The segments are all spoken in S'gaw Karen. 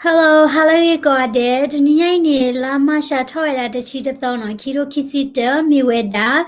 Hello, hello ဂ့ၤကိးဂၤဒဲး, တနံၤညါအံၤန့ၣ် လါမၢ်ၡးထီၣ်ဝဲဒၣ်တဆံတသီနီၤ, ခံထိခံဆံတၢ မ့ၢ်ဝဲဒၣ်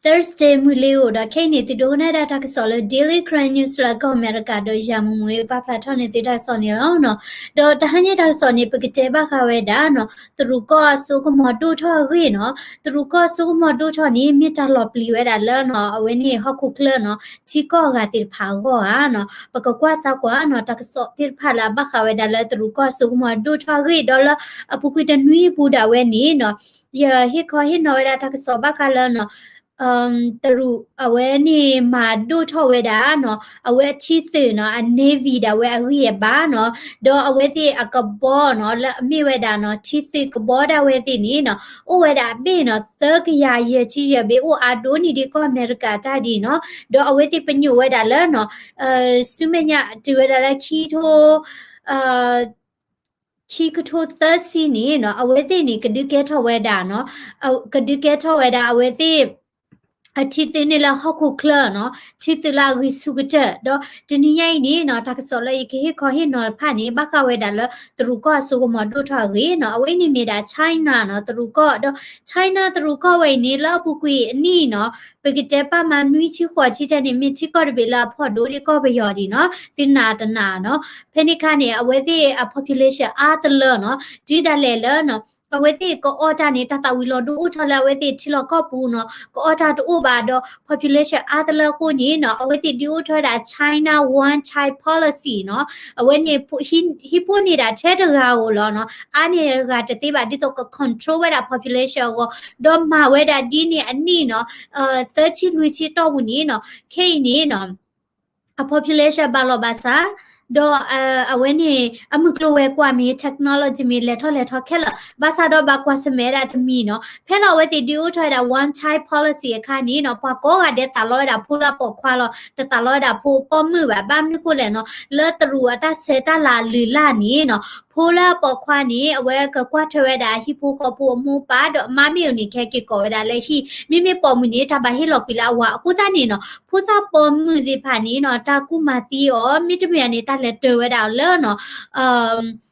Thursday မုၢ်လ့ၤဧိၤဒီး ခဲအံၤန့ၣ် သုဒိကနၣ်ဒၣ်တၢ်ကစီၣ်လၢ Daily Karen News လၢကီၢ်အမဲရကၤ ဒီးယၤမူမူပာ်ဖျါထီၣ်န့ၢ်သုတၢ်ကစီၣ်န့ၣ်လီၤနီၤ. ဒီးတဟါညါတၢ်ကစီၣ်န့ၣ် ပကတဲဘၣ်ဃးဝဲဒၣ်နီၤ, တရူးကီၢ်အစိကမီၤဒိၣ်ထီၣ်အဂ့ၢ်နီၤ. တရူးကီၢ်အစိကမီၤဒိၣ်ထီၣ်န့ၣ် မ့ၢ်တၢ်လီၤပျံၤဝဲဒၣ်လၢနီၤ, အဝဲန့ၣ်ဟီၣ်ခိၣ်ချၢနီၤ, ထံကီၢ်အဂၤသ့ၣ်တဖၣ်အဂီၢ်ဧါနီၤ. ပကကွၢ်စၢ်ကွၢ်နီၤ, တၢ်ကစီၣ်သ့ၣ်တဖၣ်လၢအဘၣ်ဃးဝဲဒၣ်လၢတရူးကီၢ်အစိကမီၤဒိၣ်ထီၣ်အဂ့ၢ်, ဒီးလၢအပူၤကွံာ်တနွံအပူၤဒၣ်ဝဲန့ၣ်နီၤ, ယဟ့ၣ်ခီဟ့ၣ်နီၤဝဲဒၣ်တၢ်ကစီၣ်ဘၣ်ဃးလၢနီၤ တရူးအဝဲန့ၣ်မၤဒိၣ်ထီၣ်ဝဲဒၣ်နီၤ, အဝဲအထံသုးနီၤ, အ navy ဒၣ်ဝဲအဂံၢ်အဘါနီၤ, ဒီးအဝဲသ့ၣ်အကဘီနီၤ, လၢအမ့ၢ်ဝဲဒၣ်နီၤ, ထံသုးကဘီဒၣ်ဝဲသ့ၣ်န့ၣ်နီၤ, အိၣ်ဝဲဒၣ်အဘ့ၣ်နီၤ, သၢကယၤယဲၢ်ဆံယဲၢ်ဘ့ၣ်, အိၣ်အါဒိၣ်န့ၢ်ဒံးကီၢ်အမဲရကၤတၢ်ဒ်နီၤ. ဒီးအဝဲသ့ၣ်ပညိၣ်ဝဲဒၣ်လၢနီၤ, ဆူမဲာ်ညါတုၤဝဲဒၣ်လၢခံထိ ခံကထိသၢဆံန့ၣ်နီၤ, အဝဲသ့ၣ်န့ၣ် ကဒုးကဲထီၣ်ဝဲဒၣ်နီၤ, ကဒုးကဲထီၣ်ဝဲဒၣ်အဝဲသ့ၣ် အထံသုးန့ၣ်လၢဟီၣ်ခိၣ်ချၢနီၤ, ထံသုးလၢအဂံၢ်ဆူၣ်ကတၢၢ်. ဒီးတနံၤညါအံၤန့ၣ်နီၤ, တၢ်ကစီၣ်လၢယကဟ့ၣ်ခီဟ့ၣ်နီၤတဖၣ်န့ၣ် ဘၣ်ဃးဝဲဒၣ်လၢတရူးကီၢ်အစိကမီၤဒိၣ်ထီၣ်အဂ့ၢ်နီၤ. အဝဲအံၤန့ၣ်မ့ၢ်ဒၣ် China နီၤ, တရူးကီၢ်, ဒီး China တရူးကီၢ်ဝဲအံၤန့ၣ် လၢအပူၤကွံာ်အနံၣ်နီၤ, ပကတဲပာ်မၤနွံဆံဃိးဆံထဲန့ၣ် မ့ၢ်ထံကီၢ်တဘ့ၣ်လၢအဖှီၣ်ဒိၣ်ဒံးကီၢ်ပယီၤဒံးနီၤ, သုနးတနးနီၤ. ဖဲန့ၣ်အခါန့ၣ် အဝဲသ့ၣ်အ population အါတလၢနီၤ, တုၤဒၣ်လဲာ်လၢနီၤ, အဝဲသ့ၣ်ကအီၣ်တၢ်န့ၣ် တၢ်သၣ်ဝံၤလီၤဒိအိၣ်ထီၣ်လၢအဝဲသ့ၣ်ထံလီၢ်ကီၢ်ပူၤနီၤ, ကအီၣ်တၢ်တအိၣ်ဘၣ်ဒီး population အါတလၢအဃိန့ၣ်နီၤ, အဝဲသ့ၣ်ဒုးအိၣ်ထီၣ်ဝဲဒၣ် China One Child Policy နီၤ. အဝဲန့ၣ် ဟံးဖိန့ၢ်ဒၣ်ထဲတဂၤဧိၤလီၤနီၤ, အါန့ၢ်ဂၤတသ့ဘၣ် ဒ်သိးက control ဝဲဒၣ် population အဂီၢ်, ဒီးမၤဝဲဒၣ်ဒ်န့ၣ်အနံၣ်နီၤ, သၢဆံလွံၢ်ဆံတီၢ်ပူၤန့ၣ်နီၤ, ခဲအံၤန့ၣ်နီၤ အ population ဘၣ်လီၤဘၣ်စး, ဒီးအဝဲန့ၣ် အမုၢ်ကျိၤဝဲၤကွာ်မ့ၢ် technology မ့ၢ်လဲၤထီၣ်လဲၤထီၣ်ခဲလၢာ်, ဘၣ်ဆၣ်ဒီးဘၣ်ကွၢ်ဆၢၣ်မဲာ်ဝဲဒၣ်တမံၤနီၤ, ဖဲလီၤအဝဲသ့ၣ်ဒုးအိၣ်ထီၣ်ဝဲဒၣ် One Child Policy အခါန့ၣ်နီၤ, ပှၤကိးဂၤဒဲးသးလီဝဲဒၣ်ဖိလၢအပိာ်ခွါလီၤ, တသးလီဝဲဒၣ်ဖိပိာ်မုၣ်ဘၣ်, ဘၣ်မနုၤဃိလဲၣ်နီၤ, လၢတရူးအတၢ်ဆဲးတၢ်လၤအလုၢ်အလၢ်န့ၣ်နီၤ, ဖိလၢအပိာ်ခွါန့ၣ် အဝဲကကွၢ်ထွဲဝဲဒၣ်ဟံၣ်ဖိဃီဖိအမိၢ်ပၢ်, ဒီးအမါမ့ၢ်အိၣ်န့ၣ် ကဟဲက့ၤကိးဝဲဒၣ်လၢဟံၣ်, မ့မ့ၢ်ပိာ်မုၣ်န့ၣ် တၢ်ဘၣ်ဟ့ၣ်လီၤကွံာ်လၢအဝၤ. အဃိသတးန့ၣ်နီၤ, ဖိသၣ်ပိာ်မုၣ်သ့ၣ်တဖၣ်န့ၣ်နီၤ, တၢ်ကူၣ်မၤသံအီၤ, မ့တမ့ၢ်န့ၣ် တၢ်လဲၤတၢၤဝဲဒၣ်အီၤလၢနီၤ,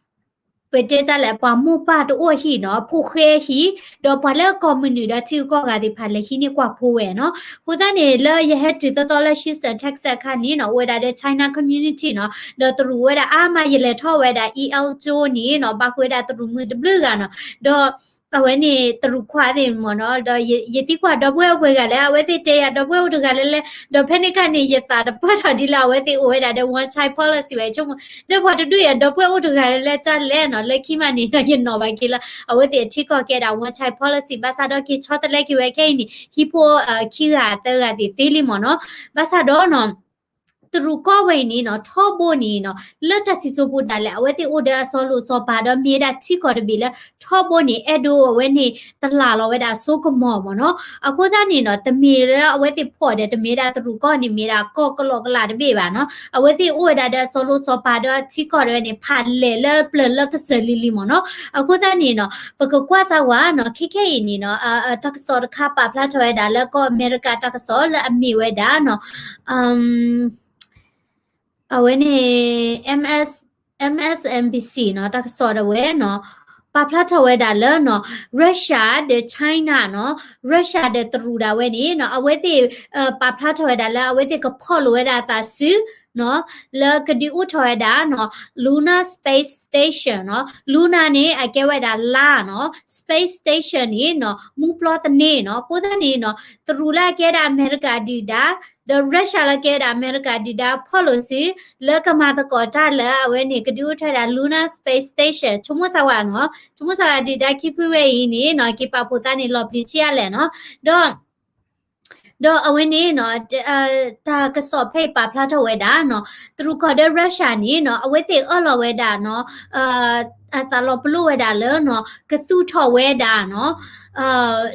ပတဲတၢ်လဲၣ် ပှၤမိၢ်ပၢ်တအိၣ်အဟံၣ်နီၤ, ဖိဃဲအဟံၣ်, ဒီးပှၤလၢအကိးမုၢ်နုာ်ဒီးထံဂုၤကီၢ်ဂၤသ့ၣ်တဖၣ်လဲၤဟံးန့ၢ်ကွၢ်ဖိဝဲနီၤ. အဃိသတးန့ၣ် လၢယဟဲတုၤသီသီလၢ Houston Texas အခါန့ၣ်နီၤ, အိၣ်ဝဲဒၣ်ဒီး China community နီၤ, ဒီးတရူးဝဲဒၣ်အါမး, ယလဲၤထီၣ်ဝဲဒၣ် E L ကၠိန့ၣ်နီၤ, ဘၣ်ဃုာ်ဝဲဒၣ်တရူးမုၣ်တဘျုးဂၤနီၤ, ဒီး အဝဲန့ၣ်တရူးခွါသ့ၣ်မ့ၢ်နီၤ, ဒီးယသံကွၢ်ဒီပုၢ်ဝဲၢ်အိၣ်ပှဲၤဂၤလဲၣ်, အဝဲသ့ၣ်တဲယၤဒီပုၢ်ဝဲၢ်အိၣ်တဂၤလဲၣ်လဲၣ်, ဒီးဖဲန့ၣ်အခါန့ၣ် ယသးတပၢၢ်ထီၣ်ဒ်လၢအဝဲသ့ၣ်အိၣ်ဝဲဒၣ်ဒီး one child policy ဝဲ, ဆိကမိၣ် ဒီးပှၤတဒူၣ်အံၤ ဒီပုၢ်ဝဲၢ်အိၣ်တဂၤလဲၣ်လဲၣ်တၢ်လဲၣ်နီၤ, လၢခံမးန့ၣ်နီၤ, ယနီၣ်ဘၣ်က့ၤလၢ အဝဲသ့ၣ်အထံကီၢ်ကဲဒၣ် one child policy ဘၣ်ဆၣ်ဒီးက့ၤဆီတလဲက့ၤဝဲခဲအံၤန့ၣ် ဟံၣ်ဖိခံဂၤသၢဂၤသ့ၣ်သ့လံမ့ၢ်နီၤ, ဘၣ်ဆၣ်ဒီးနီၤ တရူးကီၢ်ဝဲအံၤန့ၣ်နီၤ, ထီဘိန့ၣ်နီၤ, လၢတၢ်စံၣ်စိၤပူၤဒၣ်လဲာ် အဝဲသ့ၣ်အိၣ်ဒီးအစီၤလိၣ်စီၤပၤဒီးမ့ၢ်ဝဲဒၣ်ထံကီၢ်တဘ့ၣ်လၢ ထီဘိန့ၣ် အဲၣ်ဒိးအဝဲန့ၣ်တလၢ်လီၤဝဲဒၣ်အစိကမီၤမ့ၢ်နီၤ. အဃိသတးန့ၣ်နီၤ, တမ့ၢ်လၢအဝဲသ့ၣ်ဖှီၣ်ဒီး တမ့ၢ်ဒၣ်တရူးကီၢ်န့ၣ် မ့ၢ်ဒၣ်ကီၢ်ကလီကလးတဘ့ၣ်ဘၣ်နီၤ. အဝဲသ့ၣ်အိၣ်ဝဲဒၣ်ဒီးအစီၤလိၣ်စီၤပၤဒီးထံကီၢ်ဒီးဝဲန့ၣ် ဖးလဲၢ်လၢပျၢၤလၢကစၢၢ်လံၤလံၤမ့ၢ်နီၤ. အဃိသတးန့ၣ်နီၤ, ပကကွၢ်စၢ်ဝဲနီၤ, ခဲခဲအံၤန့ၣ်နီၤ, တၢ်ကစီၣ်တခါပာ်ဖျါထီၣ်ဝဲဒၣ်လၢကီၢ်အမဲရကၤတၢ်ကစီၣ်လၢအမ့ၢ်ဝဲဒၣ်နီၤ, အဝဲန့ၣ် MS, MSNBC နီၤ, တၢ်ကစီၣ်ဒၣ်ဝဲနီၤ, ပာ်ဖျါထီၣ်ဝဲဒၣ်လၢနီၤ, Russia ဒီး China နီၤ, Russia ဒီးတရူးဒၣ်ဝဲန့ၣ်နီၤ, အဝဲသ့ၣ် ပာ်ဖျါထီၣ်ဝဲဒၣ်လၢအဝဲသ့ၣ်ကဖီၣ်လိာ်ဝဲဒၣ်အသးစုနီၤ, လၢကဒုးအိၣ်ထီၣ်ဝဲဒၣ်နီၤ, Lunar Space Station နီၤ, Lunar န့ၣ် အကဲဝဲဒၣ်လါနီၤ, Space Station န့ၣ်နီၤ, မူပျီသန့နီၤ. အဃိသတးန့ၣ်နီၤ, တရူးလၢအကဲဒၣ်အမဲရကၤဒုၣ်ဒါ ဒီး Russia လၢကဲဒၣ်အမဲရကၤဒုၣ်ဒါ ဖီၣ်လိာ်စု လၢကမၤသကိးတၢ်လၢအဝဲန့ၣ် ကဒုးအိၣ်ထီၣ်ဝဲဒၣ် Lunar Space Station, ဆိကမိၣ်စၢ်ဝဲနီၤ, ဆိကမိၣ်စၢ်ဝဲဒုၣ်ဒါခံဖုဝဲအံၤန့ၣ်နီၤ, က့ၤပာ်ဖှိၣ်သးန့ၣ် လီၤပျံၤဆံးအါလဲၣ်နီၤ. ဒီး ဒီးအဝဲန့ၣ်နီၤ, တၢ်ကစီၣ်ဖဲအံၤပာ်ဖျါထီၣ်ဝဲဒၣ်နီၤ, တရူးကီၢ်ဒီး Russia န့ၣ်နီၤ, အဝဲသ့ၣ်အၢၣ်လီၤဝဲဒၣ်နီၤ, အသးလီၤပလိာ်ဝဲဒၣ်လၢနီၤ, ကသူၣ်ထီၣ်ဝဲဒၣ်နီၤ,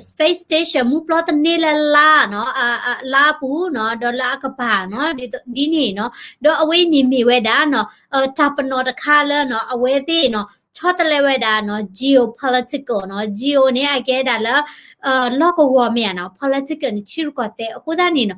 Space Station မူပျီသန့လၢလါနီၤ, လါပူၤနီၤ, ဒီးလၢအကပၤနီၤ, ဒ်န့ၣ်နီၤ. ဒီးအဝဲအံၤန့ၣ်မ့ၢ်ဝဲဒၣ်နီၤ, တၢ်ပနီၣ်တခါလၢနီၤ, အဝဲသ့ၣ်နီၤ, ဆီတလဲဝဲဒၣ်နီၤ, geopolitical နီၤ, geo န့ၣ် အကဲဒၣ်လၢ လီၢ်ကဝီၤမ့ၢ်ဧါနီၤ, political န့ၣ် ထံရူၢ်ကီၢ်သဲး. အဃိသတးန့ၣ်နီၤ,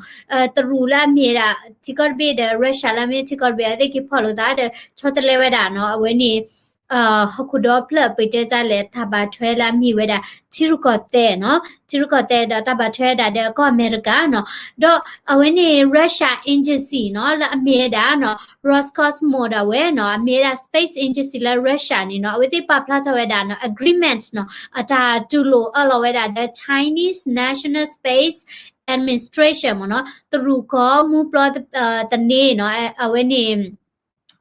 တရူးလၢအမ့ၢ်ဒၣ်ထံကီၢ်တဘ့ၣ်ဒီး Russia လၢအမ့ၢ်ထံကီၢ်တဘ့ၣ် အဝဲသ့ၣ်က့ၤဖီၣ်လိာ်သးဒီး ဆီတလဲဝဲဒၣ်နီၤ, အဝဲန့ၣ် ဟီၣ်ခိၣ်ဒီဖျၢၣ် ပတဲတၢ်လဲၣ် တၢ်ဘၣ်ထွဲလၢအမ့ၢ်ဝဲဒၣ် ထံရူၢ်ကီၢ်သဲးနီၤ, ထံရူၢ်ကီၢ်သဲးဒီးတၢ်ဘၣ်ထွဲဒၣ်ဒီးကီၢ်အမဲရကၤနီၤ, ဒီးအဝဲန့ၣ် Russia Agency နီၤ လၢအမ့ၢ်ဝဲဒၣ်နီၤ Roscosmos ဒၣ်ဝဲနီၤ အမ့ၢ်ဝဲဒၣ် Space Agency လၢ Russia န့ၣ်နီၤ အဝဲသ့ၣ်ပာ်ဖျါထီၣ်ဝဲဒၣ်နီၤ agreement နီၤ အတၢ်တူၢ်လိာ်အၢၣ်လီၤဝဲဒၣ်ဒီး Chinese National Space Administration မ့ၢ်နီၤ တရူးကီၢ်မူပျီသန့နီၤ အဝဲန့ၣ်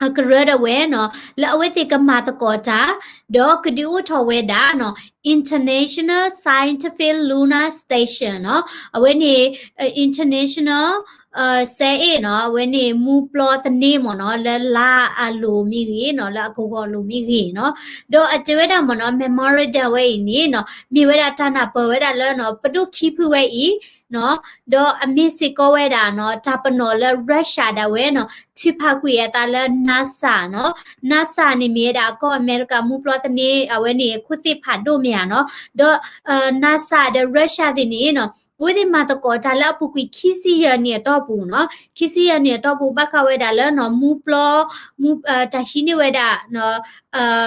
အကရၢဒၣ်ဝဲနီၤ လၢအဝဲသ့ၣ်ကမၤသကိးတၢ် ဒီးကဒုးအိၣ်ထီၣ်ဝဲဒၣ်နီၤ International Scientific Lunar Station နီၤ အဝဲန့ၣ် International စဲအ့ၣ်နီၤ အဝဲန့ၣ် မူပျီသန့မ့ၢ်နီၤ လၢလါအလိၤမ့ၢ်ဂ့ၤနီၤ လၢအကဝီၤလိၤမ့ၢ်ဂ့ၤနီၤ ဒီးအတဲဝဲဒၣ်မ့ၢ်နီၤ memorandum ဝဲအံၤန့ၣ်နီၤ မ့ၢ်ဝဲဒၣ်တၢ်နၢ်ပၢၢ်ဝဲဒၣ်လၢနီၤ ပဒိၣ်ခံဖုဝဲအံၤ နီၤ ဒီးအမ့ၢ်စ့ၢ်ကီးဝဲဒၣ်နီၤ တၢ်ပနီၣ်လၢ Russia ဒၣ်ဝဲနီၤ ထုးဖးကွံာ်အသးလၢ NASA နီၤ NASA န့ၣ်မ့ၢ်ဝဲဒၣ်ကီၢ်အမဲရကၤမူပျီသန့ အဝဲန့ၣ် ခိၣ်သ့ၣ်ဖးဒိၣ်မ့ၢ်ဧါနီၤ ဒီး NASA ဒီး Russia သ့ၣ်န့ၣ်နီၤ အဝဲသ့ၣ်မၤသကိးတၢ်လၢအပူၤကွံာ်ခံဆံယဲၢ်နံၣ်အတီၢ်ပူၤနီၤ ခံဆံယဲၢ်နံၣ်အတီၢ်ပူၤ ဘၣ်ဃးဝဲဒၣ်လၢနီၤ မူပျီ မူ တၢ်ဟံးန့ၢ်ဝဲဒၣ်နီၤ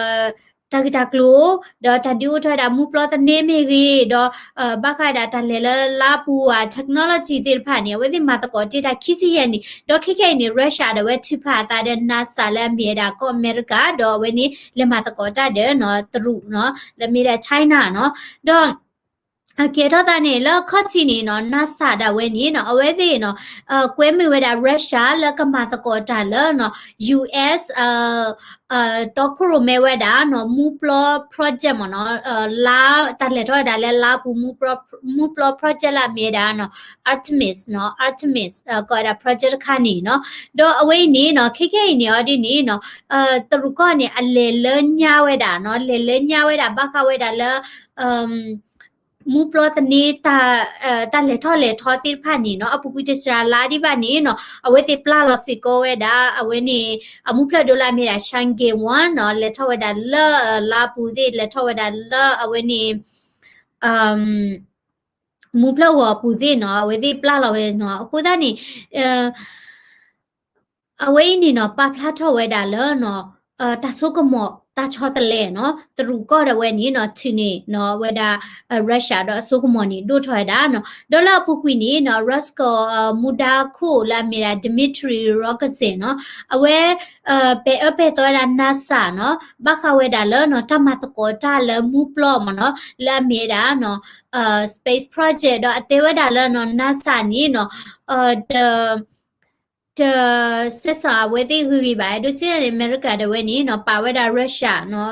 တၢ်ဂ့ၢ်တၢ်ကျိၤ ဒီးတၢ်ဒုးအိၣ်ထီၣ်ဝဲဒၣ်မူပျီသန့မ့ၢ်ဂ့ၤ ဒီး ဘၣ်ဃးဝဲဒၣ်တၢ်လဲၤလၢလါပူၤဧါ technology သ့ၣ်တဖၣ်န့ၣ် အဝဲသ့ၣ်မၤသကိးတ့ၢ်တၢ်ခံဆံယဲၢ်နံၣ် ဒီးခဲခဲအံၤန့ၣ် Russia ဒီးဝဲထုးဖးအသးဒီး NASA လၢအမ့ၢ်ဝဲဒၣ်ကီၢ်အမဲရကၤ ဒီးအဝဲန့ၣ် လဲၤမၤသကိးတၢ်ဒီးနီၤ တရူးနီၤ လၢအမ့ၢ်ဝဲဒၣ် China နီၤ ဒီး အကဲထီၣ်သးန့ၣ် လၢအခီၣ်ထံးန့ၣ်နီၤ NASA ဒၣ်ဝဲန့ၣ်နီၤ အဝဲသ့ၣ်နီၤ ကွဲမုာ်ဝဲဒၣ် Russia လၢကမၤသကိးတၢ်လၢနီၤ US တီခိၣ်ရိၣ်မဲဝဲဒၣ်နီၤ မူပျီ project မ့ၢ်နီၤ လါ တၢ်လဲၤထီၣ်ဝဲဒၣ်လၢလါပူၤ မူပျီ project လၢအမ့ၢ်ဝဲဒၣ်နီၤ Artemis နီၤ Artemis ကိးဝဲဒၣ် project တခါန့ၣ်နီၤ ဒီးအဝဲအံၤန့ၣ်နီၤ ခဲခဲအံၤန့ၣ်အီၤဒ်န့ၣ်နီၤ တရူးကီၢ်န့ၣ် အလဲၤလၢညါဝဲဒၣ်နီၤ လဲၤလၢညါဝဲဒၣ် ဘၣ်ဃးဝဲဒၣ်လၢ မူပျီသန့ တၢ်လဲၤထီၣ်လဲၤထီသ့ၣ်တဖၣ်န့ၣ်နီၤ အပူၤကွံာ်တစှၤလါဒံးဘၣ်န့ၣ်နီၤ အဝဲသ့ၣ်ပျၢ်လီၤစ့ၢ်ကီးဝဲဒၣ် အဝဲန့ၣ် အမူဖျၢၣ်ဒိၣ်လၢအမ့ၢ်ဒၣ် Chang'e one နီၤ လဲၤထီၣ်ဝဲဒၣ်လၢ လါပူၤသ့ၣ် လဲၤထီၣ်ဝဲဒၣ်လၢအဝဲန့ၣ် မူဖျၢၣ်ဂီၤအပူၤသ့ၣ်နီၤ အဝဲသ့ၣ်ပျၢ်လီၤဝဲနီၤ အဃိသတးန့ၣ် အဝဲအံၤန့ၣ်နီၤ ပာ်ဖျါထီၣ်ဝဲဒၣ်လၢနီၤ တၢ်စိကမီၤတၢ်ဆီတလဲနီၤ တရူးကီၢ်ဒၣ်ဝဲန့ၣ်နီၤ ထုးန့ၢ်နီၤ ဝဲဒၣ် Russia ဒီးအစိကမီၤန့ၣ် ဒိၣ်ထီၣ်ဝဲဒၣ်နီၤ ဒီးလၢအပူၤကွံာ်န့ၣ်နီၤ Roscosmos မူဒါခိၣ်လၢအမ့ၢ်ဒၣ် Dmitry Rogozin နီၤ အဝဲ ပဲာ်အၢပဲာ်သီဝဲဒၣ် NASA နီၤ ဘၣ်ဃးဝဲဒၣ်လၢနီၤ တၢ်မၤသကိးတၢ်လၢမူပျီမ့ၢ်နီၤ လၢအမ့ၢ်ဝဲဒၣ်နီၤ space project ဒီးအတဲဝဲဒၣ်လၢနီၤ NASA န့ၣ်နီၤ တ တ စဲးစးအဝဲသ့ၣ်ဂ့ၤဂ့ၤဘၣ် ဒိးစံးန့ၣ် အမဲရကၤဒၣ်ဝဲန့ၣ်နီၤ ပာ်ဝဲဒၣ် Russia နီၤ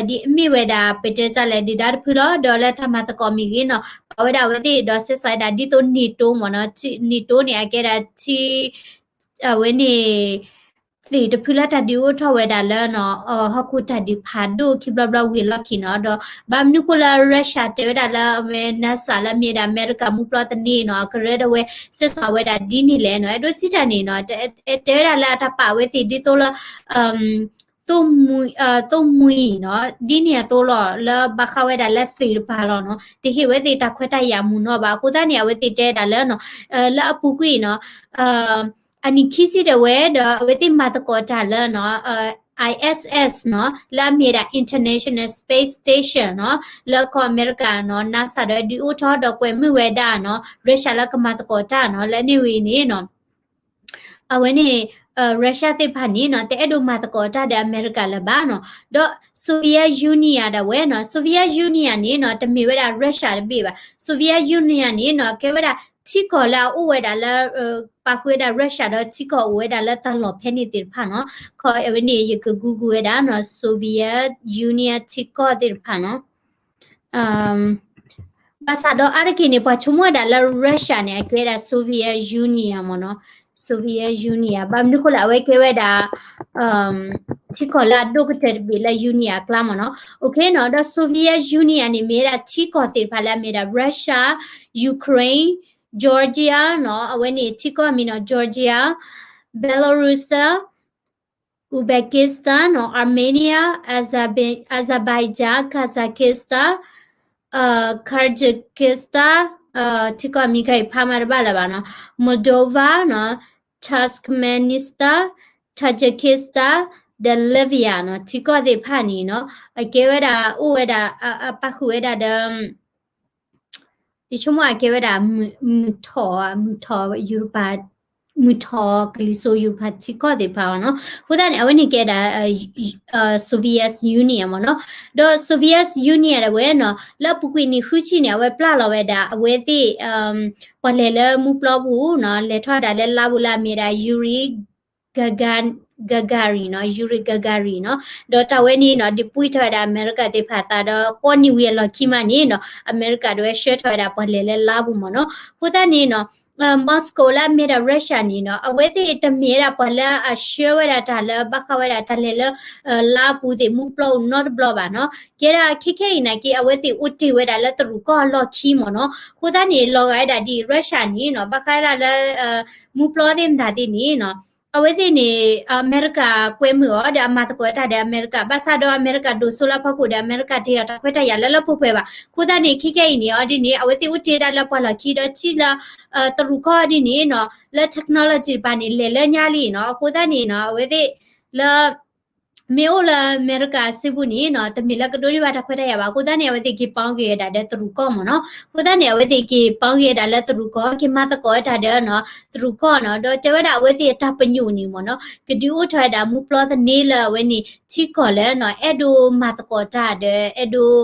ဒ်အမ့ၢ်ဝဲဒၣ် ပတဲတၢ်လဲၣ် ဒုၣ်ဒါတဖုလီၤ ဒီးလၢတၢ်မၤသကိးမ့ၢ်ဂ့ၤနီၤ ပာ်ဝဲဒၣ်အဝဲသ့ၣ်ဒီးစဲးစးဝဲဒၣ် ဒ်သိး NATO မ့ၢ်နီၤ NATO န့ၣ် အကဲဒၣ်ထံ အဝဲန့ၣ် သုးတဖုလၢတၢ်ဒုးအိၣ်ထီၣ်ဝဲဒၣ်လၢနီၤ ဟီၣ်ခိၣ်တၢ်ဒုးဖးဒိၣ်ခံဘျီဘျီဝံၤအလီၢ်ခံနီၤ ဒီးဘၣ်မနုၤဃိလၢ Russia တဲဝဲဒၣ်လၢအဝဲ NASA လၢအမ့ၢ်ဝဲဒၣ်အမဲရကၤမူပျီသန့နီၤ အကရၢဒၣ်ဝဲ စဲးစးဝဲဒၣ်ဒ်န့ၣ်လဲၣ်နီၤ အဲၣ်ဒိးစံးတၢ်န့ၣ်နီၤ တဲဝဲဒၣ်လၢအတၢ်ပာ်ဝဲသ့ၣ်ဒ်သိးလၢ သိၣ်မှံ သိၣ်မှံနီၤ ဒ်န့ၣ်အသိးလီၤ လၢဘၣ်ဃးဝဲဒၣ်လၢသုးတပၤလီၤနီၤ တဟ့ၣ်ဝဲသ့ၣ်တၢ်ခွဲးတၢ်ယာ်မုာ်နီၤဘၣ် အဃိသတးန့ၣ် အဝဲသ့ၣ်တဲဒၣ်လၢနီၤ လၢအပူၤကွံာ်နီၤ အနံၣ်ခံဆံဒၣ်ဝဲဒီး အဝဲသ့ၣ်မၤသကိးတၢ်လၢနီၤ ISS နီၤ လၢအမ့ၢ်ဒၣ် International Space Station နီၤ လၢကီၢ်အမဲရကၤနီၤ NASA ဒီးဒုးအိၣ်ထီၣ်ဒီးကွဲးမုာ်ဝဲဒၣ်နီၤ Russia လၢကမၤသကိးတၢ်နီၤ လၢန့ၣ်ဝံၤန့ၣ်နီၤ အဝဲန့ၣ် Russia သ့ၣ်တဖၣ်န့ၣ်နီၤ တအဲၣ်ဒိးမၤသကိးတၢ်ဒီးအမဲရကၤလၢၤဘၣ်နီၤ ဒီး Soviet Union ဒၣ်ဝဲနီၤ Soviet Union န့ၣ်နီၤ တမ့ၢ်ဝဲဒၣ် Russia တဘ့ၣ်ဘၣ် Soviet Union န့ၣ်နီၤ ကဲဝဲဒၣ်ထံကီၢ်လၢအအိၣ်ဝဲဒၣ်လၢ ပာ်ဃုာ်ဝဲဒၣ် Russia ဒီးထံကီၢ်အိၣ်ဝဲဒၣ်လၢတၢ်လီၢ်ဖဲန့ၣ်သ့ၣ်တဖၣ်နီၤ ခီအဝဲန့ၣ် ယက Google ဝဲဒၣ်နီၤ Soviet Union ထံကီၢ်သ့ၣ်တဖၣ်နီၤ ဘၣ်ဆၣ်ဒီးအါတက့ၢ်န့ၣ် ပှၤဆိကမိၣ်ဝဲဒၣ်လၢ Russia န့ၣ် အကဲဒၣ် Soviet Union မ့ၢ်နီၤ Soviet Union ဘၣ်မနုၤဃိလၢအဝဲကဲဝဲဒၣ် ထံကီၢ်လၢအဒိၣ်ကတၢၢ်တဘ့ၣ်လၢ Union အကျါမ့ၢ်နီၤ Okay နီၤ ဒီး Soviet Union န့ၣ် မ့ၢ်ဝဲဒၣ်ထံကီၢ်သ့ၣ်တဖၣ်လၢအမ့ၢ်ဒၣ် Russia, Ukraine, Georgia နီၤ အဝဲန့ၣ်ထံကီၢ်မံၤနီၤ Georgia, Belarus, Uzbekistan နီၤ Armenia, Azerbaijan, Kazakhstan, Kyrgyzstan ထံကီၢ်မံၤခဲအံၤဖးမၤတဘၣ်လၢၤဘၣ်နီၤ Moldova နီၤ Turkmenistan, Tajikistan, ဒီး Libya နီၤ ထံကီၢ်သ့ၣ်တဖၣ်န့ၣ်နီၤ အကဲဝဲဒၣ်အိၣ်ဝဲဒၣ် အပာ်ဃုာ်ဝဲဒၣ်ဒီး ယဆိကမိၣ်အကဲဝဲဒၣ် မုၢ်ထီၣ် မုၢ်ထီၣ် ယူရပၤ မုၢ်ထီၣ်ကလံၤစိးယူရပၤထံကီၢ်သ့ၣ်တဖၣ်အီၤနီၤ အဃိသတးန့ၣ် အဝဲန့ၣ်ကဲဒၣ် Soviet Union မ့ၢ်နီၤ ဒီး Soviet Union ဒၣ်ဝဲနီၤ လၢအပူၤကွံာ်နံၣ်ဃုဆံန့ၣ် အဝဲပျၢ်လီၤဝဲဒၣ် အဝဲသ့ၣ် ပှၤလဲၤလၢမူပျီပူၤနီၤ လဲၤထီၣ်ဝဲဒၣ်လၢလါပူၤလၢအမ့ၢ်ဒၣ် Yuri Gagarin နီၤ Yuri Gagarin နီၤ ဒီးတၢ်ဝဲန့ၣ်နီၤ ဒုးပှံၢ်ထီၣ်ဝဲဒၣ်အမဲရကၤသ့ၣ်တဖၣ်အသးဒီး ဃိးနံၣ်ဝံၤအလီၢ်ခံမးန့ၣ်နီၤ အမဲရကၤဒၣ်ဝဲဆှၢထီၣ်ဝဲဒၣ်ပှၤလဲၤလၢလါပူၤမ့ၢ်နီၤ အဃိသတးန့ၣ်နီၤ Moscow လၢအမ့ၢ်ဒၣ် Russia န့ၣ်နီၤ အဝဲသ့ၣ်တမ့ၢ်ဝဲဒၣ်ပှၤလၢအဆှၢဝဲဒၣ်တၢ်လၢဘၣ်ဃးဝဲဒၣ်တၢ်လဲၤလၢ လါပူၤသ့ၣ်မူပျီပူၤနီတဘျီဘၣ်နီၤ ကဲဒၣ်ခဲခဲအံၤနာ်က့ အဝဲသ့ၣ်အိၣ်တ့ၢ်ဝဲဒၣ်လၢတရူးကီၢ်အလီၢ်ခံမ့ၢ်နီၤ အဃိသတးန့ၣ် လီၤဂာ်ဝဲဒၣ်ဒ် Russia န့ၣ်နီၤ ဘၣ်ဃးဒၣ်လၢ မူပျီသ့ၣ်မတၤသ့ၣ်န့ၣ်နီၤ အဝဲသ့ၣ်န့ၣ် အမဲရကၤကွဲမုာ်အီၤ ဒီးအမၤသကိးတၢ်ဒီးအမဲရကၤ ဘၣ်ဆၣ်ဒီးအမဲရကၤဒိၣ်စိလၢအဖီခိၣ်ဒီးအမဲရကၤတ့အီၤတၢ်ခွဲးတၢ်ယာ်လၢလၢပှဲၤပှဲၤဘၣ် အဃိသတးန့ၣ် ခဲခဲအံၤန့ၣ်အီၤဒ်န့ၣ် အဝဲသ့ၣ်အိၣ်တ့ၢ်ဒၣ်လၢပှၤလီၢ်ခံဒီးထံၣ်လၢ တရူးကီၢ်ဒ်န့ၣ်နီၤ လၢ technology တပၤန့ၣ် လဲၤလၢညါလံနီၤ အဃိသတးန့ၣ်နီၤ အဝဲသ့ၣ်လၢ မ့ၢ်အိၣ်လၢအမဲရကၤစုပူၤန့ၣ်နီၤ တမ့ၢ်လၢကဒိးန့ၢ်ဘၣ်တၢ်ခွဲးတၢ်ယာ်ဘၣ် အဃိသတးန့ၣ် အဝဲသ့ၣ်က့ၤပီဂ့ၤဝဲဒၣ်ဒီးတရူးကီၢ်မ့ၢ်နီၤ အဃိသတးန့ၣ် အဝဲသ့ၣ်က့ၤပီဂ့ၤဝဲဒၣ်လၢတရူးကီၢ် က့ၤမၤသကိးဝဲတၢ်ဒီးနီၤ တရူးကီၢ်နီၤ ဒီးတဲဝဲဒၣ်အဝဲသ့ၣ်အတၢ်ပညိၣ်န့ၣ်မ့ၢ်နီၤ ကဒုးအိၣ်ထီၣ်ဝဲဒၣ်မူပျီသန့လၢအဝဲန့ၣ် ထံကီၢ်လၢနီၤ အဲၣ်ဒိးမၤသကိးတၢ်ဒီး အဲၣ်ဒိး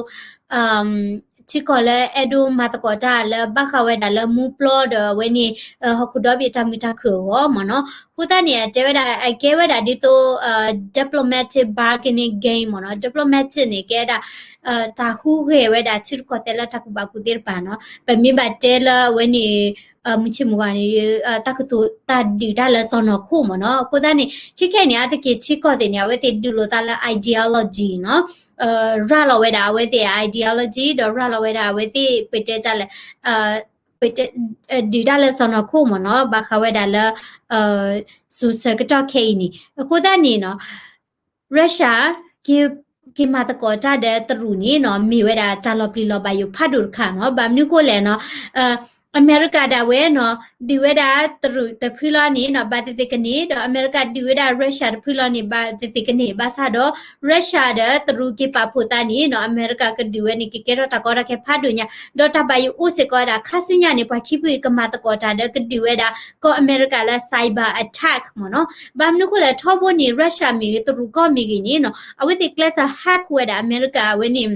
ထံကီၢ်လၢအဲၣ်ဒိးမၤသကိးတၢ်လၢဘၣ်ဃးဝဲဒၣ်လၢမူပျီဒီးအဝဲန့ၣ် ဟီၣ်ခိၣ်ဒီဘ့ၣ်တၢ်မုာ်တၢ်ခုၣ်အဂီၢ်မ့ၢ်နီၤ အဃိသတးန့ၣ် အတဲဝဲဒၣ် အကဲဝဲဒၣ်ဒ်သိး diplomatic bargaining game မ့ၢ်နီၤ diplomatic န့ၣ် ကဲဝဲဒၣ် တၢ်ဟူးဂဲၤဝဲဒၣ်ထံရူၢ်ကီၢ်သဲးလၢတၢ်ကူၣ်ဘၣ်ကူၣ်သ့တပၤနီၤ ပမ့ၢ်ဘၣ်တဲလၢအဝဲန့ၣ် မုၢ်ဆ့ၣ်မုၢ်ဂီၤန့ၣ် တၢ်ကတိၤတၢ်ဒုးတၢ်လၢစီၢ်နီၤခိၣ်မ့ၢ်နီၤ အဃိသတးန့ၣ် ခဲခဲအံၤန့ၣ် အါတက့ၢ်ထံကီၢ်သ့ၣ်န့ၣ် အဝဲသ့ၣ်ဒုးလိာ်သးလၢ ideology နီၤ ရၤလီၤဝဲဒၣ်အဝဲသ့ၣ် ideology ဒီးရၤလီၤဝဲဒၣ်အဝဲသ့ၣ် ပတဲတၢ်လဲၣ် ပတဲ ဒုးတၢ်လၢစီၢ်နီၤခိၣ်မ့ၢ်နီၤ ဘၣ်ဃးဝဲဒၣ်လၢ စူၤဆၢကတီၢ်ခဲအံၤန့ၣ် အဃိသတးန့ၣ်နီၤ Russia က့ၤမၤသကိးတၢ်ဒီးတရူးန့ၣ်နီၤ မ့ၢ်ဝဲဒၣ်တၢ်လီၤပျံၤလီၤဘၣ်ယိၣ်ဖးဒိၣ်တခါနီၤ ဘၣ်မနုၤဃိလဲၣ်နီၤ အမဲရကၤဒၣ်ဝဲနီၤ ဒုးဝဲဒၣ်တရူးတဖုလီၤန့ၣ်နီၤ ဘၣ်သ့ၣ်သ့ၣ်ကန့ၢ် ဒီးအမဲရကၤဒုးဝဲဒၣ် Russia တဖုလီၤန့ၣ် ဘၣ်သ့ၣ်သ့ၣ်ကန့ၢ် ဘၣ်ဆၣ်ဒီး Russia ဒီးတရူးက့ၤပာ်ဖှိၣ်သးန့ၣ်နီၤ အမဲရကၤကဒုးဝဲန့ၣ် ကကဲထီၣ်တၢ်ကီတၢ်ခဲဖးဒိၣ်ညါ ဒီးတၢ်ဘၣ်ယိၣ်အိၣ်စ့ၢ်ကီးဝဲဒၣ် ခါဆူညါန့ၣ် ပှၤခံဖုကမၤသကိးတၢ်ဒီးကဒုးဝဲဒၣ် ကီၢ်အမဲရကၤလၢ cyber attack မ့ၢ်နီၤ ဘၣ်မနုၤဃိလဲၣ် ထီဘိန့ၣ် Russia မ့ၢ်ဂ့ၤ တရူးကီၢ်မ့ၢ်ဂ့ၤန့ၣ်နီၤ အဝဲသ့ၣ်ကျဲးစၢး hack ဝဲဒၣ်အမဲရကၤ အဝဲန့ၣ်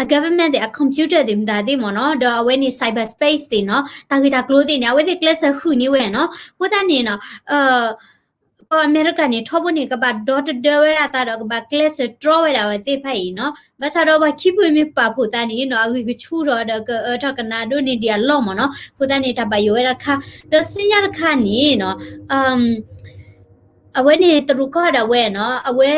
အ government သ့ၣ် အ computer သ့ၣ်မတၤသ့ၣ်မ့ၢ်နီၤ ဒီးအဝဲန့ၣ် cyber space သ့ၣ်နီၤ တၢ်ဂ့ၢ်တၢ်ကျိၤသ့ၣ်န့ၣ် အဝဲသ့ၣ်ကျဲးစၢးဃုန့ၢ်ဝဲနီၤ အဃိသတးန့ၣ်နီၤ ကီၢ်အမဲရကၤန့ၣ် ထီဘိန့ၣ် ကဘၣ်ဒီတဒၢဝဲဒၣ်သးဒီး ကဘၣ်ကျဲးစၢးတြီဝဲဒၣ်အဝဲသ့ၣ်တဖၣ်အံၤနီၤ ဘၣ်ဆၣ်ဒီးပှၤခံဖုမ့ၢ်ပာ်ဖှိၣ်သးန့ၣ်နီၤ အဂံၢ်ကဆူၣ်ထီၣ်ဒီး ကအၢထီၣ်ကနၣ်ဒိၣ်န့ၢ်ဒံးအလီၢ်မ့ၢ်နီၤ အဃိသတးန့ၣ်တၢ်ဘၣ်ယိၣ်ဝဲဒၣ်တခါ ဒီးဆူညါတခါန့ၣ်နီၤ အဝဲန့ၣ်တရူးကီၢ်ဒၣ်ဝဲနီၤ အဝဲ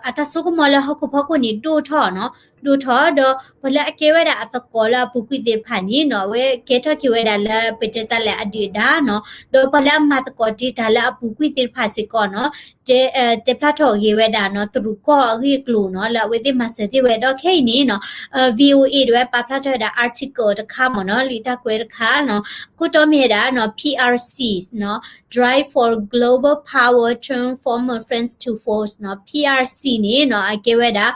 အတၢ်ဆိကမိၣ်လၢဟီၣ်ခိၣ်ဖီခိၣ်န့ၣ် ဒိၣ်ထီၣ်နီၤ ဒိၣ်ထီၣ်ဒီး ပှၤလၢအကဲဝဲဒၣ်အသကိးလၢအပူၤကွံာ်သ့ၣ်တဖၣ်န့ၣ်နီၤ အဝဲကဲထီၣ်က့ၤဝဲဒၣ်လၢပတဲတၢ်လဲၣ်အဒုၣ်အဒါနီၤ ဒီးပှၤလၢအမၤသကိးတ့ၢ်တၢ်လၢအပူၤကွံာ်သ့ၣ်တဖၣ်စ့ၢ်ကီးနီၤ တဲ တဲဖျါထီၣ်ဂ့ၤဝဲဒၣ်နီၤ တရူးကီၢ်အဂ့ၢ်အကျိၤနီၤ လၢအဝဲသ့ၣ်မၤစၢၤသ့ၣ်ဝဲဒီးခဲအံၤန့ၣ်နီၤ VOA ဒၣ်ဝဲပာ်ဖျါထီၣ်ဝဲဒၣ် article တခါမ့ၢ်နီၤ လံာ်တၢ်ကွဲးတခါနီၤ အခိၣ်တီမ့ၢ်ဝဲဒၣ်နီၤ PRC နီၤ Drive for Global Power Turn Former Friends to Foes နီၤ PRC န့ၣ်နီၤ အကဲဝဲဒၣ်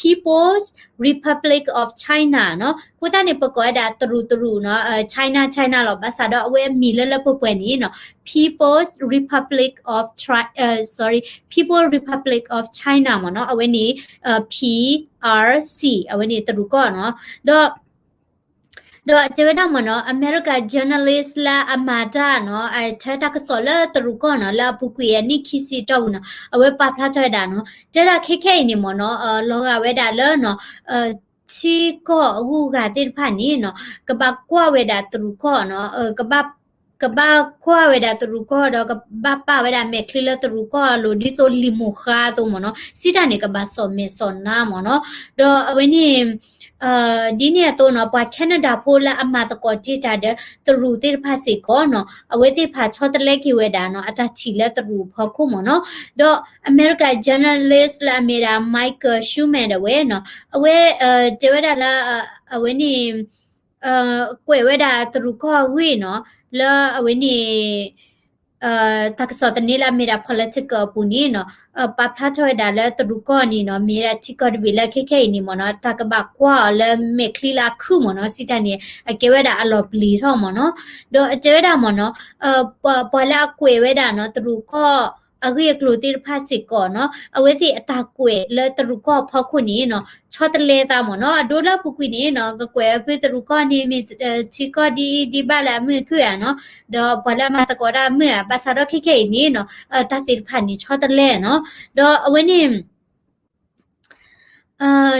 People's Republic of China နီၤ အဃိသတးန့ၣ် ပကိးဝဲဒၣ်တရူးတရူးနီၤ China China လီၤ ဘၣ်ဆၣ်ဒီးအဝဲအမံၤလၢလၢပှဲၤပှဲၤန့ၣ်နီၤ People's Republic of China, sorry, People's Republic of China မ့ၢ်နီၤ အဝဲန့ၣ် PRC အဝဲန့ၣ်တရူးကီၢ်နီၤ ဒီး ဒီးတဲဝဲဒၣ်မ့ၢ်နီၤ အမဲရကၤ journalist လၢအမၤတၢ်နီၤ အထၢတၢ်ကစီၣ်လၢတရူးကီၢ်နီၤ လၢအပူၤကွံာ်အနံၣ်ခံဆံတီၢ်ပူၤနီၤ အဝဲပာ်ဖျါထီၣ်ဝဲဒၣ်နီၤ တဲဒၣ်ခဲခဲအံၤန့ၣ်မ့ၢ်နီၤ လီၤဂာ်ဝဲဒၣ်လၢနီၤ ထံကီၢ်အဂုၤအဂၤသ့ၣ်တဖၣ်န့ၣ်နီၤ ကဘၣ်ကွၢ်ဝဲဒၣ်တရူးကီၢ်နီၤ ကဘၣ် ကဘၣ်ကွၢ်ဝဲဒၣ်တရူးကီၢ်ဒီး ကဘၣ်ပာ်ဝဲဒၣ်မဲာ်ချံလၢတရူးကီၢ်အလိၤ ဒ်သိးလံာ်မိၢ်ဃါအသိးမ့ၢ်နီၤ စံးတၢ်န့ၣ် ကဘၣ်စီၣ်မဲာ်စီၣ်နါမ့ၢ်နီၤ ဒီးအဝဲန့ၣ် ဒ်န့ၣ်အသိးနီၤ ပှၤ Canada ဖိလၢအမၤသကိးတ့ၢ်တၢ်ဒီး တရူးသ့ၣ်တဖၣ်စ့ၢ်ကီးနီၤ အဝဲသ့ၣ်တဖၣ်ဆီတလဲက့ၤဝဲဒၣ်နီၤ အတၢ်ထံၣ်လၢတရူးအဖီခိၣ်မ့ၢ်နီၤ ဒီးအမဲရကၤ journalist လၢအမ့ၢ်ဒၣ် Michael Sherman ဒၣ်ဝဲနီၤ အဝဲ တဲဝဲဒၣ်လၢ အဝဲန့ၣ် ကွဲးဝဲဒၣ်တရူးကီၢ်အဂ့ၢ်နီၤ လၢအဝဲန့ၣ် တၢ်ကစီၣ်သန့လၢအမ့ၢ်ဒၣ် political အပူၤန့ၣ်နီၤ ပာ်ဖျါထီၣ်ဝဲဒၣ်လၢတရူးကီၢ်န့ၣ်နီၤ မ့ၢ်ဝဲဒၣ်ထံကီၢ်တဘ့ၣ်လၢခဲခဲအံၤန့ၣ်မ့ၢ်နီၤ တၢ်ကဘၣ်ကွၢ်အီၤလၢမဲာ်ချံလၢအခုၣ်မ့ၢ်နီၤ စံးတၢ်န့ၣ် အကဲဝဲဒၣ်အလီၤပျံၤထီၣ်မ့ၢ်နီၤ. ဒီးအတဲဝဲဒၣ်မ့ၢ်နီၤ ပှၤလၢအကွဲးဝဲဒၣ်နီၤ တရူးကီၢ်အဂ့ၢ်အကျိၤသ့ၣ်တဖၣ်စ့ၢ်ကီးနီၤ အဝဲသ့ၣ်အတၢ်ကွဲးလၢတရူးကီၢ်အဖီခိၣ်န့ၣ်နီၤ ဆီတလဲသးမ့ၢ်နီၤ အဒိလၢအပူၤကွံာ်န့ၣ်နီၤ ကကွဲးအဖုတရူးကီၢ်န့ၣ်မ့ၢ် ထံကီၢ်ဒ်အံၤဒ်ဘၣ်လၢအမုာ်အခုၣ်ဧါနီၤ ဒီးပှၤလၢအမၤသကိးတၢ်အမုာ်ဧါ ဘၣ်ဆၣ်ဒီးခဲခဲအံၤန့ၣ်နီၤ တၢ်သ့ၣ်တဖၣ်န့ၣ်ဆီတလဲနီၤ ဒီးအဝဲန့ၣ်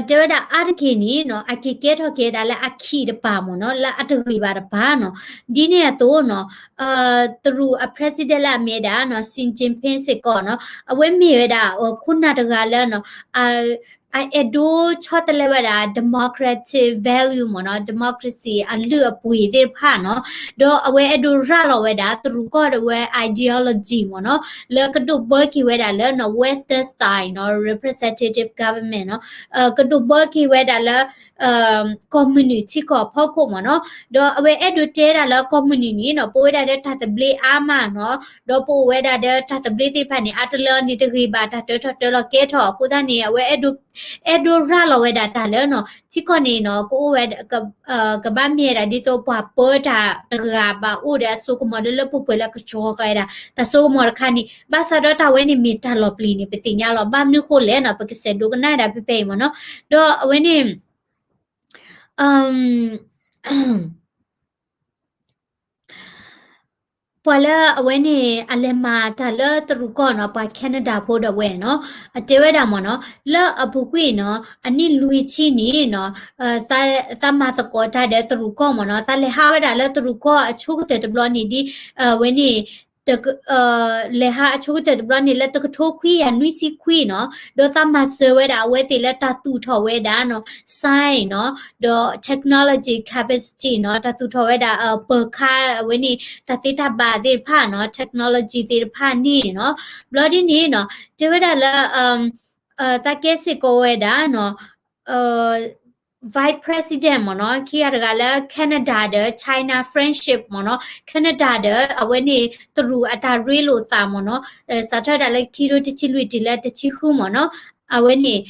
တဲဝဲဒၣ်အါတက့ၢ်န့ၣ်နီၤ အက့ၤကဲထီၣ်က့ၤဒၣ်လၢအခံးတပၤမ့ၢ်နီၤ လၢအတဂ့ၤဘၣ်တပၤနီၤ ဒ်န့ၣ်အသိးနီၤ တရူးအ president လၢအမ့ၢ်ဒၣ်နီၤ Xi Jinping စ့ၢ်ကီးနီၤ အဝဲမ့ၢ်ဝဲဒၣ် ခိၣ်နၢ်တဂၤလၢနီၤ အအဲၣ်ဒိးဆီတလဲဝဲဒၣ် democratic value မ့ၢ်နီၤ democracy အလုၢ်အပှ့ၤသ့ၣ်တဖၣ်နီၤ ဒီးအဝဲအဲၣ်ဒိးရၤလီၤဝဲဒၣ် တရူးကီၢ်ဒၣ်ဝဲ ideology မ့ၢ်နီၤ လၢကဒိးဘၢက့ၤဝဲဒၣ်လၢနီၤ Western style နီၤ representative government နီၤ ကဒိးဘၢက့ၤဝဲဒၣ်လၢ ကီၢ်မုၢ်နုာ်ထံကီၢ်အဖီခိၣ်မ့ၢ်နီၤ ဒီးအဝဲအဲၣ်ဒိးတဲဒၣ်လၢကီၢ်မုၢ်နုာ်န့ၣ်နီၤ ပအိၣ်ဝဲဒၣ်ဒီးတၢ်သဘျ့အါမးနီၤ ဒီးပအိၣ်ဝဲဒၣ်ဒီးတၢ်သဘျ့သ့ၣ်တဖၣ်န့ၣ် အါတလၢန့ၣ်တဂ့ၤဘၣ် တၢ်တၢထီၣ်တၢလီၤကဲထီၣ် အဃိသတးန့ၣ် အဝဲအဲၣ်ဒိး အဲၣ်ဒိးရၤလီၤဝဲဒၣ်တၢ်လၢနီၤ ထံကီၢ်န့ၣ်နီၤ ကအိၣ်ဝဲ ကဘၣ်မ့ၢ်ဝဲဒၣ်ဒ်သိးပှၤပၢတၢ်တဂၤဘၣ်အိၣ်ဒီးအစိကမီၤလၢလၢပှဲၤပှဲၤလၢ ကဆှီဃာ်ဝဲဒၣ် တၢ်စိကမီၤတခါန့ၣ် ဘၣ်ဆၣ်ဒီးတၢ်ဝဲန့ၣ်မ့ၢ်တၢ်လီၤပျံၤန့ၣ် ပသ့ၣ်ညါလီၤ ဘၣ်မနုၤဃိလဲၣ်နီၤ ပကစဲးဒိကနၣ်ဝဲဒၣ်ဖဲဖဲအံၤမ့ၢ်နီၤ ဒီးအဝဲန့ၣ် ပှၤလၢအဝဲန့ၣ် အလဲၤမၤတၢ်လၢတရူးကီၢ်နီၤ ပှၤ Canada ဖိဒီးဝဲနီၤ အတဲဝဲဒၣ်မ့ၢ်နီၤ လၢအပူၤကွံာ်နီၤ အနံၣ်လွံၢ်ဆံန့ၣ်နီၤ သးမၤသကိးတၢ်ဒီးတရူးကီၢ်မ့ၢ်နီၤ သးလဲၤဟးဝဲဒၣ်လၢတရူးကီၢ်အဆိကတၢၢ်တဘျီန့ၣ်ဒ် အဝဲန့ၣ် လဲၤဟးအဆိကတၢၢ်တဘျီန့ၣ် လၢတကထိခွံကယၤနွံဆံခွံနီၤ ဒီးသးမၤစၢၤဝဲဒၣ်အဝဲသ့ၣ်လၢတၢ်သူၣ်ထီၣ်ဝဲဒၣ်နီၤ science နီၤ ဒီး technology capacity နီၤ တၢ်သူၣ်ထီၣ်ဝဲဒၣ် ပၢၤခါအဝဲန့ၣ် တၢ်သ့တၢ်ဘၣ်သ့ၣ်တဖၣ်နီၤ technology သ့ၣ်တဖၣ်န့ၣ်နီၤ ဘျီဒ်န့ၣ်နီၤ တဲဝဲဒၣ်လၢ သးကဲစ့ၢ်ကီးဝဲဒၣ်နီၤ vice president မ့ၢ်နီၤ ခံဂၤတဂၤလၢ Canada ဒီး China friendship မ့ၢ်နီၤ Canada ဒီးအဝဲန့ၣ် တရူးအတၢ်ရ့လိာ်သးမ့ၢ်နီၤ စးထီၣ်ဝဲဒၣ်လၢခံထိတဆံလွံၢ်တုၤလၢတဆံဃုမ့ၢ်နီၤ အဝဲန့ၣ်